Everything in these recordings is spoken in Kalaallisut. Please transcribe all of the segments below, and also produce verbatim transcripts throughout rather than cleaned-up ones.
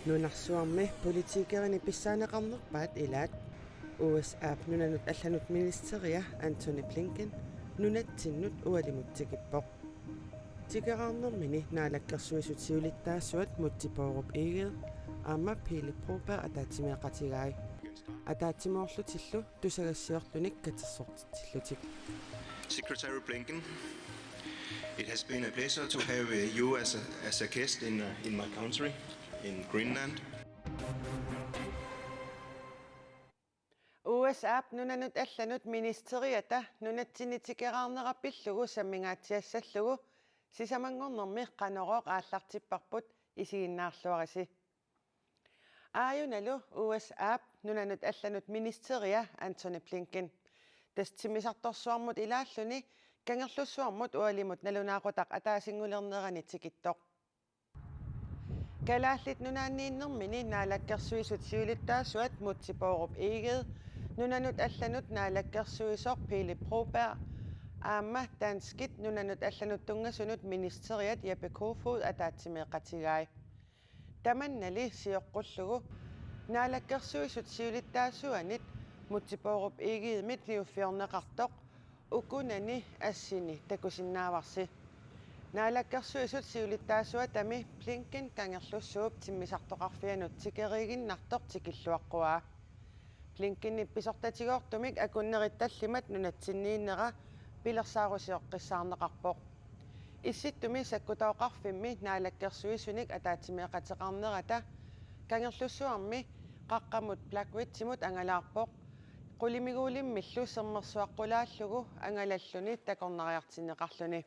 Nunarsuarmi politikerinit pissaaneqarnerpaat ilaat U S A-p nunanut allanut ministeria Antony Blinken nunatsinnut ualimut tikippoq. Tikeraarnermini Naalakkersuisut siulittaasuat Múte Bourup Egede aamma Pele Broberg ataatsimeeqatigai. Ataatsimoorlutillu tusagassiortunik katersortitsillutik. Secretary Blinken, it has been a pleasure to have uh, you as a, as a guest in, uh, in my country, in Greenland. U S A-p nunanut allanut ministeriata nunatsinni tikeraarnera pillugu sammingaatsiassallugu sisamanngornermi Qanorooq aallartipparput, isiginnaarluarisi. Aajunalu U S A-p nunanut allanut ministeria Antony Blinken. Tassa timmisartorsuarmut ilaalluni Kangerlussuarmut ualimut nalunaaqutaq ataasinngulernerani tikittoq. Kalaallit Nunaanniinnermini Naalakkersuisut siulittaasuat Múte Bourup Egede, nunanut allanut naalakkersuisoq Pele Broberg aamma danskit nunanut allanut tunngasunut ministeriat Jeppe Kofod ataatsimeeqatigai. Tamannali sioqqullugu Naalakkersuisut siulittaasuanit Múte Bourup Egedemit liuffiorneqartoq ukunani assini takusinnaavarsi. Naalakkersuisut siulittaasuatami Blinken Kangerlussuup timmisartoqarfianut tikeriiginnartoq tikilluaqquaa. Blinkenip pisortatigoortumik akunnerit tallimat nunatsinniinnera pilersaarusioqqissaarneqarpoq. Issittumi sakkutooqarfimmi naalakkersuisunik ataatsimeeqateqarnerata Kangerlussuarmi qaqqamut Black Ridgemut angalaarpoq. Qulimiguulimmillu sermersuaqqulaallugu angalalluni takornariartinneqarluni.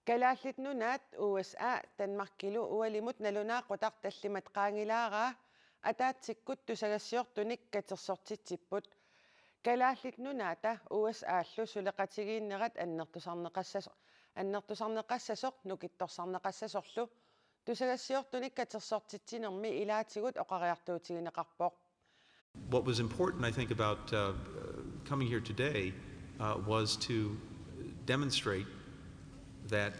Kalaallit Nunaat U S A Danmarkilu ualimut nalunaaqutaq tallimat qaangilaaraa ataatsikkut tusagassiortunik katersortitsipput. Kalaallit Nunaata U S A-llu suleqatigiinnerat annertusarneqassasoq, annertusarneqassasoq nukittorsarneqassasorlu tusagassiortunik katersortitsinermi ilaatigut oqariartuutigineqarpoq. What was important, I think, about uh, coming here today uh, was to demonstrate that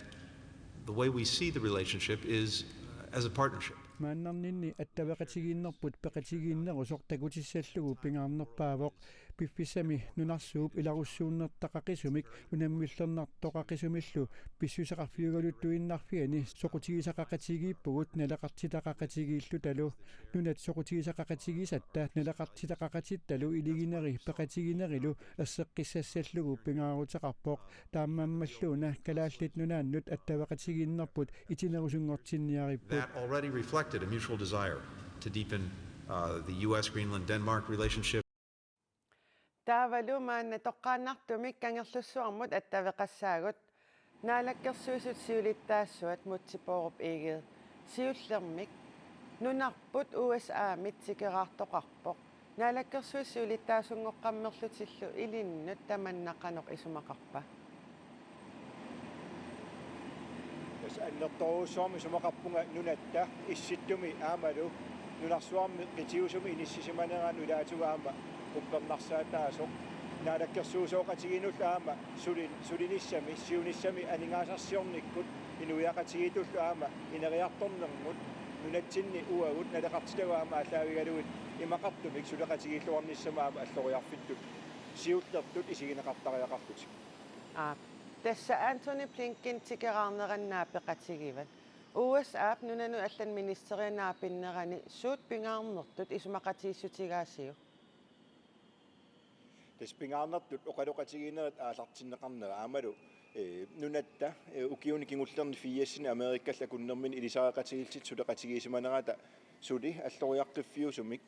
the way we see the relationship is uh, as a partnership. Maannarninni attaveqatigiinnerput peqatigiinnerusoq takutissallugu pingaarnerpaavoq. Piffissami nunarsuup ilarussuunnertaqaqisumik unammillernartoqaqisumillu pissuseqarfiugaluttuinnarfiani soqutigisaqaqatigiippugut naleqartitaqaqatigiillutalu. Nunat soqutigisaqaqatigisatta naleqartitaqaqatittalu iligineri peqatiginerilu erseqqissassallugu pingaaruteqarpoq. Taamaammalluuna Kalaallit Nunaannut attaveqatigiinnerput itinerusunngortinniaripput. That already reflected a mutual desire to deepen uh, the U S Greenland Denmark relationship. Taavalu maanna toqqaannartumik Kangerlussuarmut attaveqassaagut. Naalakkersuisut siulittaasuat Múte Bourup Egede siullermik nunarput U S A-mit tikeraartoqarpoq. Naalakkersuisut siulittaasunngoqqammerlutillu ilinnut tamanna qanoq isumaqarpa? Tassa annertoorujussuarmik isumaqarpunga nunatta issittumi aammalu nunarsuarmi qitiusumi inissisimaneranut ilaatigut aamma uppernarsaataasoq. Naalakkersuisooqatigiinnullu aamma suli-, sulinissami, siunissami aningaasarsiornikkut inuiaqatigiittullu aamma ineriartornermut nunatsinni uagut naleqartitagut aamma aallaavigalugit imaqartumik suleqatigiilluarnissamut aamma alloriarfittut siullertut isigineqartariaqarlutik. Aap. Tassa Antony Blinken tikeraarnerannaa peqatigivat. U S A-p nunanut allanut ministeria naapinnerani suut pingaarnertut isumaqatigiissutigaasiuk? Tassa pingaarnertut oqaloqatigiinnerit aallartinneqarnera aammalu eh, nunatta eh, ukiuni kingullerni firsinik Amerikallu akunnerminni ilisariaqatigiillutik suleqatigiissimanerata suli alloriaqqiffiusumik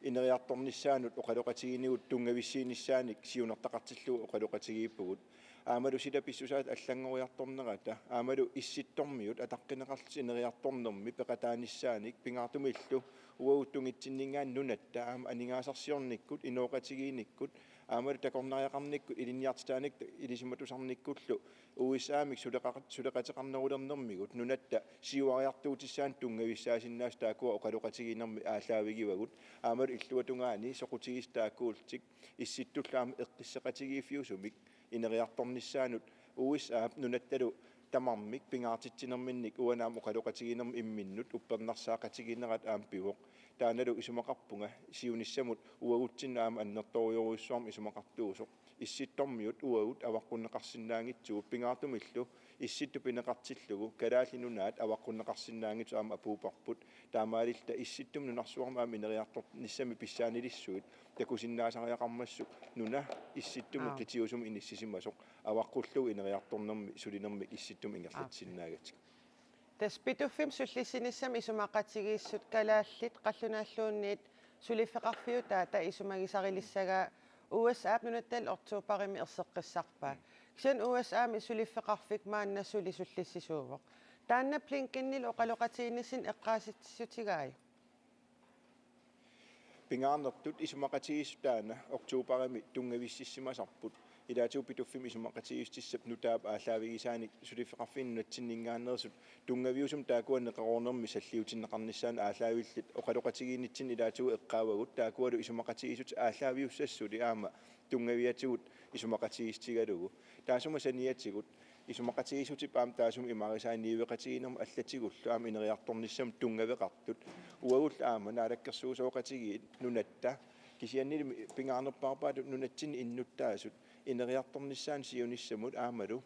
ineriartornissaanut oqaloqatigiinnigut tunngavissiinissaanik siunertaqartillugu oqaloqatigiippugut. Aammalu sila pissusaata allanngoriartornerata aammalu issittormiut ataqqineqarlutik ineriartornermi peqataanissaanik pingaartumillu uagut tungitsinninngaanniit nunatta aamma aningaasarsiornikkut inooqatigiinnikkut aammalu takornariaqarnikkut ilinniartitaanik ilisimatusarnikkullu U S A-mik suleqa-, suleqateqarnerulernermigut nunatta siuariartuutissaanut tunngavissaasinnaasut taakkua oqaloqatigiinnermi aallaavigivagut aammalu illuatungaani soqutigisat taakkuullutik issittullu aamma eqqisseqatigiiffiusumik ineriartornissaanut U S A-p nunattalu tamarmik pingaartitsinerminnik uani aamma oqaloqatigiinnermi imminnut uppernarsaaqatigiinnerat aamma pivoq. Taannalu isumaqarpunga siunissamut uagutsinnut aamma annertoorujussuarmik isumaqartuusoq. Issittormiut uagut avaqqunneqarsinnaanngitsugut, pingaartumillu Issittumi pineqartillugu Kalaallit Nunaat avaqqunneqarsinnaanngitsoq aamma apuupparput. Taamaalilluta Issittumi nunarsuarmi aamma ineriartornissamik pissaanilissuit takusinnaasariaqarmassuk nuna Issittumi Aap. qitiusumik inissisimasoq avaqqullugu ineriartornermi sulinermik Issittumi ingerlatsisinnaagatsigit. Tassa Pituffimmi sullissinissamut isumaqatigiissut kalaallit qallunaalluunniit suliffeqarfiutaata isumagisarilissagaa U S A-p nunatta oktobarimi erseqqissarpaa. Kisianni U S A-mi suliffeqarfik maanna suli sullissisuuvoq. Taanna Blinkenillu oqaloqatigiinnissinni eqqaasitsissutigaajuk? Pingaarnertut isumaqatigiissut taanna oktobarimi tunngavississimasarput. Ilaatigut Pituffimmi isumaqatigiissutissap nutaap aallaavigisaanik suliffeqarfinnut nunatsinninngaanneersut tunngaviusumik taakkua neqeroornermi salliutinneqarnissaannut aallaavillit oqaloqatigiinnitsinni ilaatigut eqqaavagut taakkualu isumaqatigiissut aallaaviussassuli aamma tunngaviatigut isumaqatigiissutigalugu. Taassuma saniatigut isumaqatigiissutip aamma taassuma imarisaani niueqatigiinnermut allatigullu aamma ineriartornissamut tunngaveqartut. Uagullu aamma naalakkersuisooqatigiit nunatta kisiannili pingaarnerpaarpaatut nunatsinni innuttaasut ineriartornissaannut siunissamut aammalu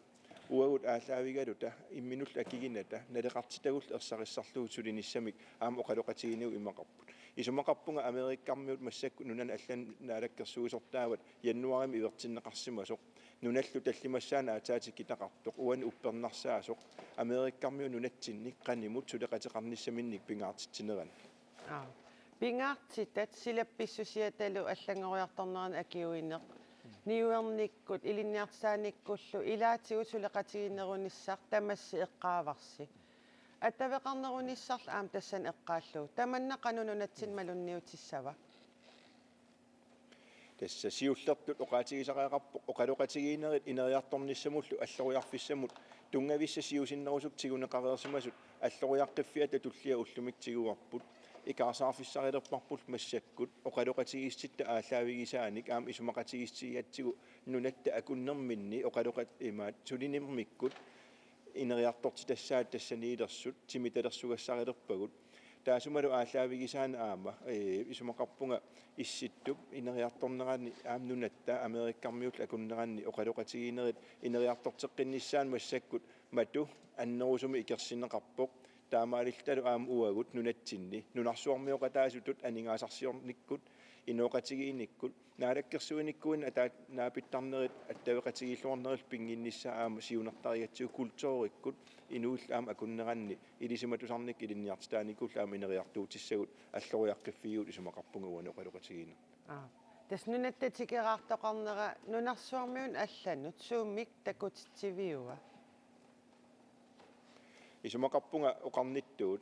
uagut aallaavigaluta imminullu akiginata naleqartitagullu ersarissarlugu sulinissamik aamma oqaloqatigiinnigut imaqarput. Isumaqarpunga Amerikkarmiut massakkut nunanut allanut naalakkersuisortaavat januaarimi ivertinneqarsimasoq. Nunallu tallimassaanut aatsaat tikitaqartoq uani uppernarsaasoq Amerikkarmiut nunatsinni qanimut suleqateqarnissaminnik pingaartitsinerani. Aap. Pingaartitat silap pissusiatalu allanngoriartornerani akiuineq. Niuernikkut, ilinniartitaanikkullu, ilaatigut suleqatigiinnerunissaq tamassi eqqaavarsi. Attaveqarnerunissarlu aamma tassani eqqaallugu. Tamanna qanoq nunatsinni malunniutissava? Tassa siullertut oqaatigisariaqarpoq oqaloqatigiinnerit ineriartornissamullu alloriarfissamut tunngavissat siusinnerusukkut tiguneqareersimasut alloriaqqiffiata tullia ullumi tiguarput. Ikaarsaarfissarilerparput massakkut oqaloqatigiissutitta aallaavigisaanik aamma isumaqatigiissutigigatsigu nunatta akunnerminni oqaloqat-, imaat, sulinermikkut ineriartortitassaat tassaniilersut timitalersagassarilerpagut. Taassumalu aallaavigisaanni aamma, ee, isumaqarpunga Issittup ineriartornerani aamma nunatta Amerikkarmiullu akunneranni oqaloqatigiinnerit ineriartorteqqinnissaannut massakkut matu annerusumik ikersinneqarpoq. Taamaalillutalu aamma uagut nunatsinni nunarsuarmioqataasutut aningaasarsiornikkut, inooqatigiinnikkut, naalakkersuinikkuinnit ataat naapittarnerit attaveqatigiilluarnerillu pinnginnissaa aamma siunertarigatsigu kulturikkut inuillu aamma akunneranni ilisimatusarnikkut ilinniartitaanikkullu aamma ineriartuutissagut alloriaqqiffigigut isumaqarpunga uani oqaloqatigiinneq. Aap. Tassa nunatta tikeraartoqarnera nunarsuarmiunut allanut suummik takutitsiviua? Isumaqarpunga oqarnittut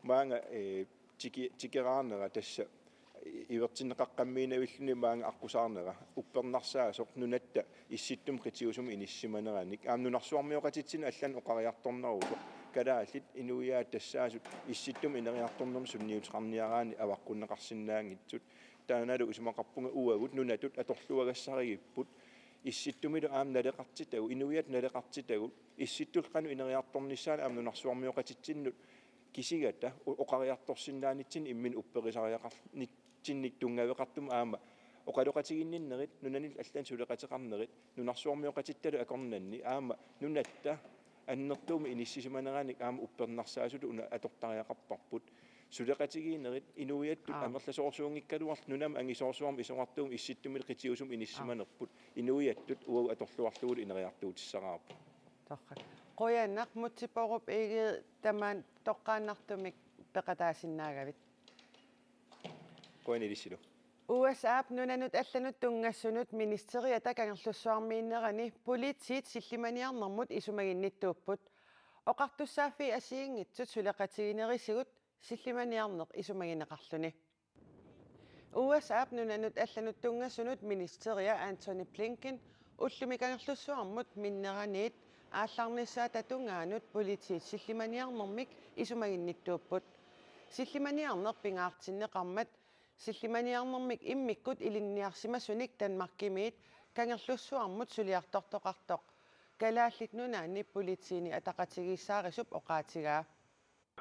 maanga, ee, tiki-, tikeraarnera tassa i-, ivertinneqaqqammiinavilluni maanga aqqusaarnera uppernarsaasoq nunatta Issittumi qitiusumik inissisimaneranik. Aamma nunarsuarmioqatitsinnut allanut oqariartornerusoq. Kalaallit inuiaat tassaasut Issittumi ineriartornermi sunniuteqarniaraanni avaqqunneqarsinnaanngitsut. Taannalu isumaqarpunga uagut nunatut atorluagassarigipput. Issittumilu aamma naleqartitagut, inuiattut naleqartitagut, Issittullu qanoq ineriartornissaanut aamma nunarsuarmioqatitsinnut kisigata o-, oqariartorsinnaanitsinni imminut upperisariaqarnitsinnik tunngaveqartumik aamma oqaloqatiginninnerit, nunanillu allanut suleqateqarnerit, nunarsuarmioqatittalu akornanni aamma nunatta annertuumik inissisimaneranik aamma uppernarsaasutut una atortariaqarparput. Suleqatigiinnerit inuiattut Aap. amerlasoorsuunngikkaluarlutik nunamut angisoorsuarmik isorartuumik Issittumillu qitiusumik inissisimanerput. Inuiattut uagut atorluarlugulu ineriartuutissaraarput. Torrak. Qujanaq Múte Bourup Egede, tamaani toqqaannartumik peqataasinnaagavit. Qujanaq ilissilu. U S A-p nunanut allanut tunngasunut ministeriata Kangerlussuarmiinnerani politiit sillimaniarnermut isumaginnittuupput. Oqartussaaffiit assigiinngitsut suleqatiginerisigut sillimaniarneq isumagineqarluni. U S A-p nunanut allanut tunngasunut ministeria Antony Blinken ullumi Kangerlussuarmut minneraniit aallarnissaata tungaanut politiit sillimaniarnermik isumaginnittuupput. Sillimaniarneq pingaartinneqarmat sillimaniarnermik immikkut ilinniarsimasunik Danmarkimiit Kangerlussuarmut suliartortoqartoq Kalaallit Nunaanni politiini ataqatigiissaarisup oqaatigaa.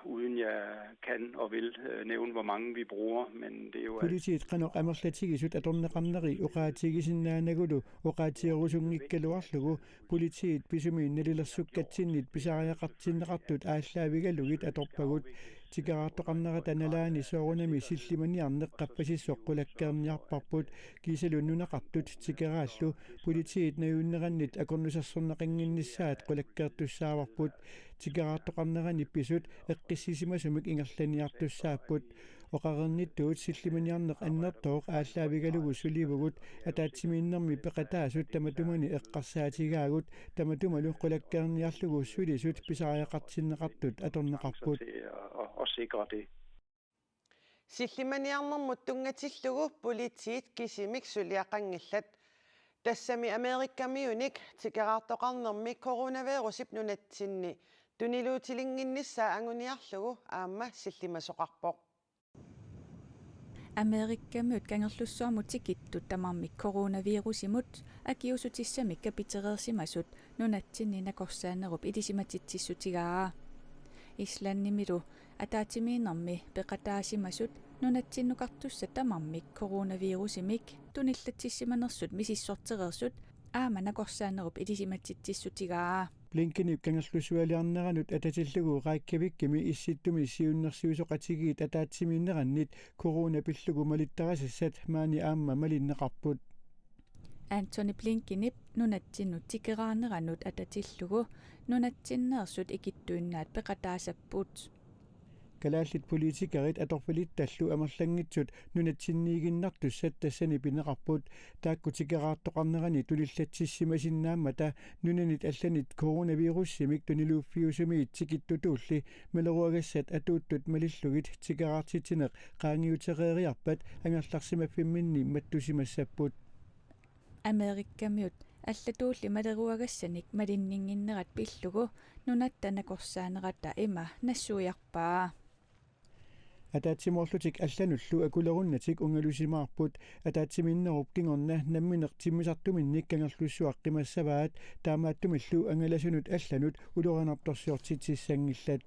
Uden jeg kan og vil øh, nævne, hvor mange vi bruger, men det er jo... Politiit qanoq amerlatigisut atorneqarneri oqaatigisinnaanagulu oqaatigerusunngikkaluarlugu politiit pisumi nalilersukkatsinnit pisariaqartinneqartut aallaavigalugit atorpagut. Tikeraartoqarnerata nalaani soorunami sillimaniarneq qaffasissoq qulakkeerniarparput kiisalu nunaqartut tikeraallu politiit najunnerannit akornusersorneqannginnissaat qulakkeertussaavarput. Tikeraartoqarnerani pisut eqqissisimasumik ingerlanniartussaapput. Oqareernittut sillimaniarneq annertooq aallaavigalugu sulivugut ataatsimiinnermi peqataasut tamatumani eqqarsaatigaagut tamatumalu qulakkeerniarlugu sulisut pisariaqartinneqartut atorneqarput. Til at, at, at sikre det. Sillimaniarnermut tunngatillugu politiit kisimik suliaqanngillat. Tassami Amerikamiunik tikeraartoqarnermi coronavirusip nunatsinni tuniluutilinnginnissaa anguniarlugu aamma sillimasoqarpoq. Amerikamiut Kangerlussuarmut tikittut tamarmik coronavirusimut akiuussutissamik kapitereersimasut nunatsinni nakorsaanerup ilisimatitsissutigaa. Islandimilu ataatsimiinnermi peqataasimasut nunatsinnukartussat tamarmik coronavirusimik tunillatsissimanersut misissortereersut aamma nakorsaanerup ilisimatitsissutigaa. Blinkenip Kangerlussualiarneranut atatillugu Reykjavikimi Issittumi siunnersuisoqatigiit ataatsimiinnerannit corona pillugu malittarisassat maani aamma malinneqarput. Antony Blinkenip nunatsinnut tikeraaneranut atatillugu nunatsinneersut ikittuinnaat peqataasapput. Kalaallit politikerit atorfilittallu amerlanngitsut nunatsinniiginnartussat tassani pineqarput. Taakku tikeraartoqarnerani tunillatsissimasinnaammata nunanit allanit coronavirusimik tuniluuffiusumiit tikittutuulli maleruagassat atuuttut malillugit tikeraartitsineq qaangiutereeriarpat angerlarsimaffimminni mattusimassapput. Amerikamiut allatuulli maleruagassanik malinninnginnerat pillugu nunatta nakorsaanerata ima nassuiarpaa. Ataatsimoorlutik allanullu akulerunnatik ungalusimaarput. Ataatsimiinnerup kingorna nammineq timmisartuminnik Kangerlussuaq qimassavaat, taamaattumillu angalasunut allanut ulorianartorsiortitsissanngillat.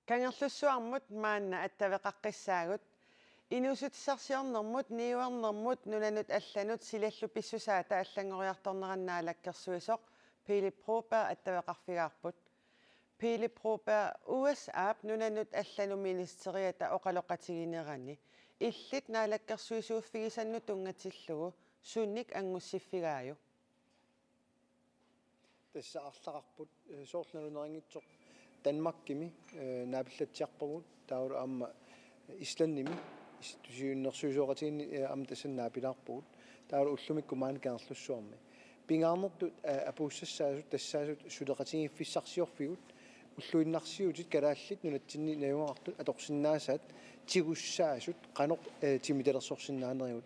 Kangerlussuarmut maanna attaveqaqqissaagut. Inuussutissarsiornermut niuernermut nunanut allanut silallupissusaata allanngoriartornerannut naalakkersuisoq Pele Broberg attaveqarfigaarput. Pele Broberg, U S A-p nunanut allanut ministeriata oqaloqatiginerani illit naalakkersuisuuffigisannut tunngatillugu sunik anngussiffigaajuk? Tassa arlaqarput, eh, soorlu naluneranngitsoq Danmarkimi, eh, naapillatsiarpagut, taavalu aamma Islandimi, is-, siunnersuisoqatigiinni, eh, aamma tassani naapilaarpugut, taavalu ullumikkut maani Kangerlussuarmi. Pingaarnertut, eh, apuussassaasut tassaasut suleqatigiiffissarsiorfigut, ulluinnarsiutit kalaallit nunatsinni najugaqartut atorsinnaasaat tigussaasut qanoq, eh, timitalersorsinnaanerigut.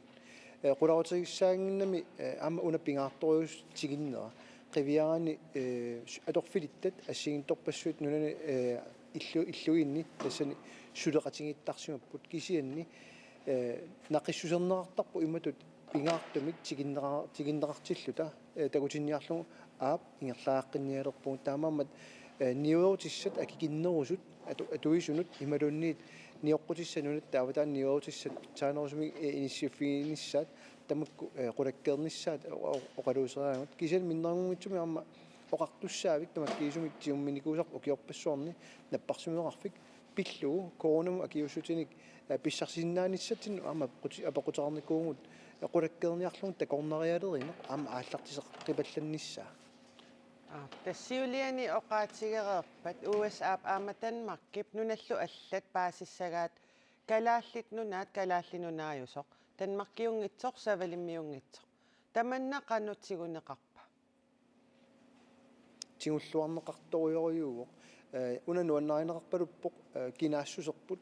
Eh, qularuteqassaannginnami, eh, aamma una pingaartorujussuusoq tiginnera. Qiviaraanni, eh, su-, atorfilittat assigiinngitsorpassuit nunani, eh, illu-, illuinni tassani suleqatigiittarsimapput kisianni, eh, naqissuserneqartarpoq imatut pingaartumik tiginneqa-, tiginneqartilluta, eh, takutinniarlugu aap ingerlaaqqinnialerpugut taamaammat, eh, niuerutissat akikinnerusut atu-, atuisunut imaluunniit nioqqutissat nunatta avataani niuerutissat saanerusumik, eh, inissiiffiginissaat tamakku, eh, qulakkeernissaat o-, o-, oqaluuseriaragut. Kisianni minnerunngitsumik aamma oqartussaavik tamakkiisumik tigumminikuusarput ukiorpassuarni napparsimmaveqarfik pillugu coronamut akiuussutinik, eh, pissarsisinnaanissatsinnut aamma apeqquti-, apeqquteqarnikuuvugut, eh, qulakkeerniarlugu takornarialerineq aamma aallartiseqqippallannissaa. Aap, tassa siuliani oqaatigereerpat U S A-p aamma Danmarkip nunallu allat paasissagaat Kalaallit Nunaat Kalaallit Nunaajusoq, Danmarkiunngitsoq Savalimmiunngitsoq. Tamanna qanoq tiguneqarpa? Tigulluarneqartorujorujuuvoq. Eh, una nuannarineqarpaluppoq, eh, kinaassuserput,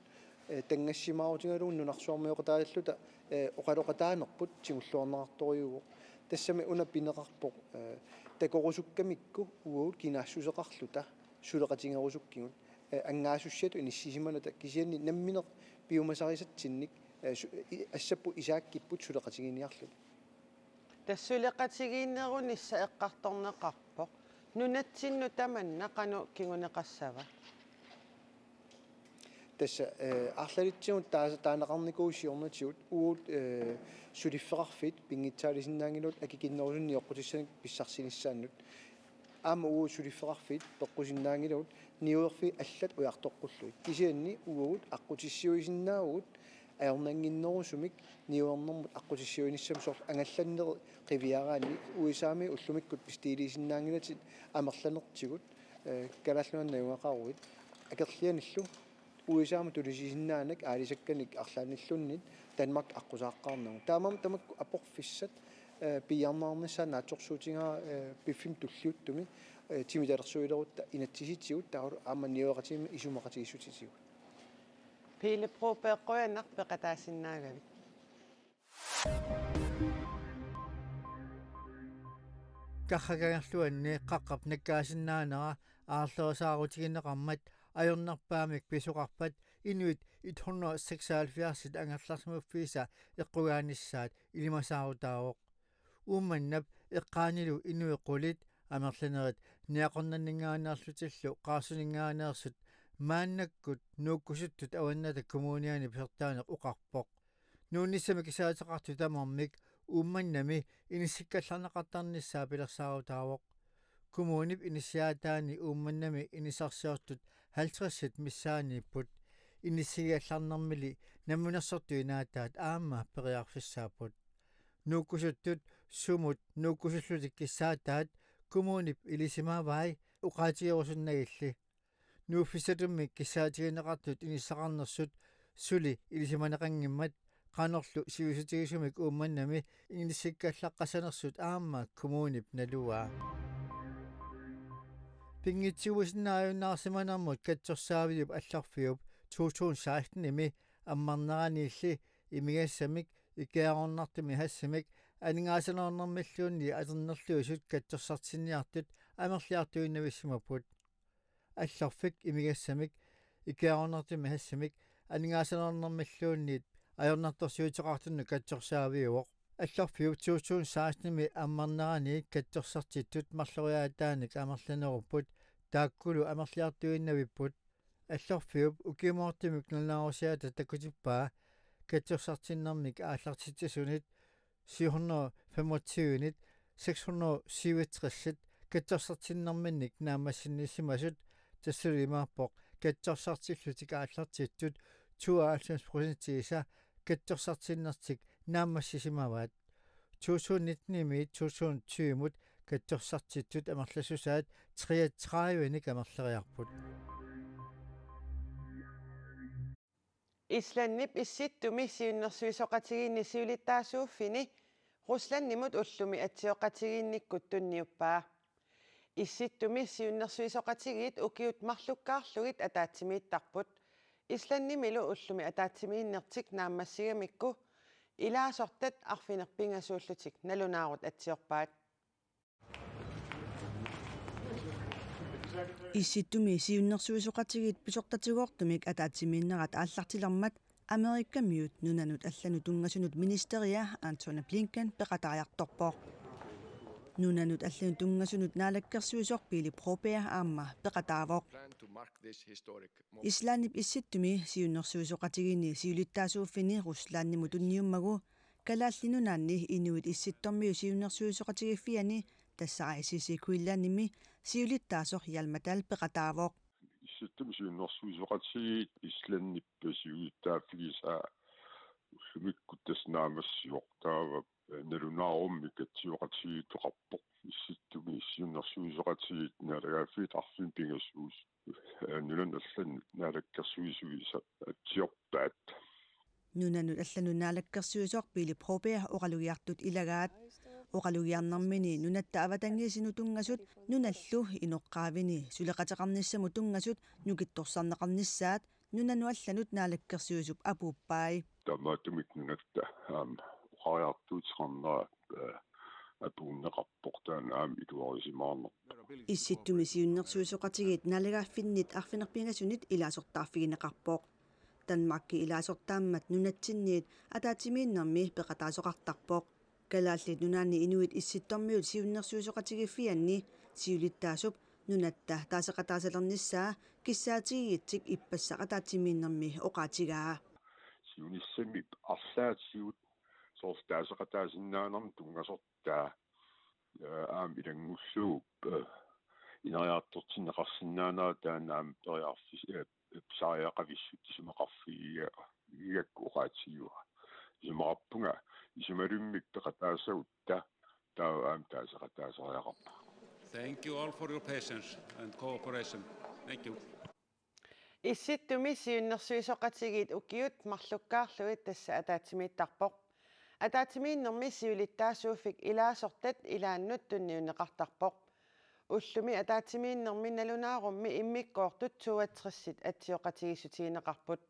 eh, tanngassimaarutigalugu nunarsuarmioqataalluta, eh, oqaloqataanerput tigulluarneqartorujuuvoq. Tassami una pineqarpoq, eh, takorusukkamikku uagut kinaassuseqarluta suleqatigerusukkigut. Eh, angaasussiatut inissisimanata kisianni nammineq piumasarisatsinnik, eh, su-, i-, assappu isaakkipput suleqatiginiarluta. Tassa suleqatigiinnerunissaq eqqartorneqarpoq. Nunatsinnut tamanna qanoq kinguneqassava? Tassa, eh, arlalitsigut taa-, taaneqarnikuuvoq siornatigut uagut, eh, suliffeqarfiit pinngitsaalisinnaanngilagut akikinnerusunik nioqqutissanik pissarsinissaannut. Aamma uagut suliffeqarfiit peqqusinnaanngilagut niuerfiit allat ujartoqqullugit. Kisianni uagut aqqutissiuisinnaavugut ajornannginnerusumik niuernermut aqqutissiuinissamut, soorlu angallannerit qiviaraanni U S A-mi ullumikkut bestiliisinnaanngilatit amerlanertigut, eh, Kalaallit Nunaanni najugaqaruit akerlianillu U S A-mut tulisisinnaaneq aalisakkanik arlaannilluunniit Danmark aqqusaaqqaarnagu. Taamaammat tamakku aporfissat, eh, piiarneqarnissaat naatsorsuutigaara, eh, piffissami tulliuttumi, eh, timitalersuilerutta inatsisitigut taavalu aamma niueqatigiimmik isumaqatigiissutitigut. Pele Broberg, qujanaq peqataasinnaagavit. Karrakangerluanni qaqqap nakkaasinnaaneranut aarlerisaarutigineqarmat ajornerpaamik pisoqarpat inuit et hundrede seksoghalvfjerds angerlarsimaffiisa eqqugaanissaat ilimasaarutaavoq. Uummannap eqqaanilu inuit qulit amerlanerit niaqornanninngaanneerlutillu qaarsuninngaanneersut maannakkut Nuukkusuttut Avannata Kommuniani pisortaaneq oqarpoq. Nuunnissamik kisiarisoqartut tamarmik Uummannami inissikkallarneqartarnissaat pilersaarutaavoq. Kommunip inissiaataani Uummannami inissarsiortut halvtredsit missaanniipput. Inissigigallarnermili Namminersortut Inaataat aamma periarfissaapput. Nuukkusuttut sumut nuukkusullutik kissaataat kommunip ilisimavai oqaatigerusunnagilli. Nuuffissatut kissaatigineqartut inissaqarnersut suli ilisimaneqanngimmat qanorlu sivisutigisumik Uummannami inissikkallaqqassanersut aamma kommunip naluaa. Pinngitsuusinnaajunnaarsimanermut katsorsaaviup Allorfiup to tusind seksten-imi ammarneraniilli imigassamik ikiaroornartumik hassamik aningaasalernermilluunniit atornerluisut katsorsartinniartut amerliartuinnavissimapput. Allorfik imigassamik ikiaroornartumik hassamik aningaasalernermilluunniit ajornartorsiuteqartunut katsorsaaviuvoq. Allorfiup to tusind seksten-imi ammarnerani katsorsartittut marloriaataanik amerlanerupput, taakkulu amerliartuinnavipput. Allorfiup ukiumoortumik nalunaarusiata takutippaa katsorsartinnermik aallartitsisunit syv hundrede femogtyve-nit seks hundrede syvogtres-it katsorsartinnerminnik naammassinnisimasut, tassalu imaappoq katsorsartillutik aallartittut tooghalvfems procentiisa katsorsartinnertik naammassisimavaat. To tusind nitten-imiit to tusind tyve-mut katsorsartittut amerlassusaat treogtredive-nik amerleriarput. Islandip Issittumi siunnersuisoqatigiinni siulittaasuuffini Ruslandimut ullumi atsioqatigiinnikkut tunniuppaa. Issittumi siunnersuisoqatigiit ukiut marlukkaarlugit ataatsimiittarput. Islandimilu ullumi ataatsimiinnertik naammassigamikku ilaasortat arfineq-pingasuullutik nalunaarut atsiorpaat. Issittumi siunnersuisoqatigiit pisortatigoortumik ataatsimiinnerat aallartilermat Amerikamiut nunanut allanut tunngasunut ministeria Antony Blinken peqataajartorpoq. Nunanut allanut tunngasunut naalakkersuisoq Pele Broberg aamma peqataavoq. Islandip Issittumi siunnersuisoqatigiinni siulittaasuuffini Ruslandimut tunniummagu Kalaallit Nunaanni Inuit Issittormiut siunnersuisoqatigiiffianni, tassa I C C Greenlandimi, siulittaasoq Hjalmar Dahl peqataavoq. Issittumi siunnersuisoqatigiit Islandip siulittaaffigisaa ullumikkut tassa naammassivoq, taava nalunaarummi katsioqatigiittoqarpoq. Issittumi siunnersuisoqatigiit naalagaaffiit arfineq-pingasuusut nunanut allanut naalakkersuisuisa atsiorpaat. Nunanut allanut naalakkersuisoq Pele Broberg oqalugiartut ilagaat. Oqalugiarnermini nunatta avatangiisinut tunngasut nunallu inoqqaavini suleqateqarnissamut tunngasut nukittorsarneqarnissaat nunanut allanut naalakkersuisup apuuppai. Taamaattumik nunatta aamma oqariartuuteqarnera, eh, apuunneqarpoq, taanna aamma iluarisimaarnerpoq. Issittumi siunnersuisoqatigiit naalagaaffinnit arfineq-pingasunit ilaasortaarfigineqarpoq. Danmarki ilaasortaammat nunatsinniit ataatsimiinnermi peqataasoqartarpoq. Kalaallit Nunaanni Inuit Issittormiut Siunnersuisoqatigiiffianni siulittaasup nunatta taaseqataasalernissaa kissaatigigitsigu ippassaq ataatsimiinnermi oqaatigaa. Siunissami arlaatigut soorlu taaseqataasinnaanermut tunngasortaa, eh, aamma ilanngullugu, eh, ineriartortinneqarsinnaanera taanna aamma periarfis-, eh, pisariaqavissut isumaqarfigigakku oqaatigivara. Isumaqarpunga isumalimmik peqataasagutta taava aamma taaseqataasariaqarpugut. Thank you all for your patience and cooperation. Thank you. Issittumi Siunnersuisoqatigiit ukiut marlukkaarlugit tassa ataatsimiittarpoq. Ataatsimiinnermi siulittaasuuffik ilaasortat ilaannut tunniunneqartarpoq. Ullumi ataatsimiinnermi nalunaarummi immikkoortut toogtresit atsioqatigiissutigineqarput.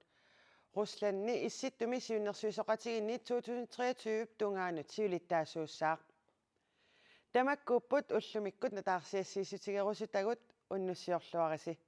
Ruslandi Issittumi Siunnersuisoqatigiinni to tusind treogtyve tungaanut siulittaasuussaaq. Tamakkuupput ullumikkut nutaarsiassiissutigerusutagut, unnussiorluarisi.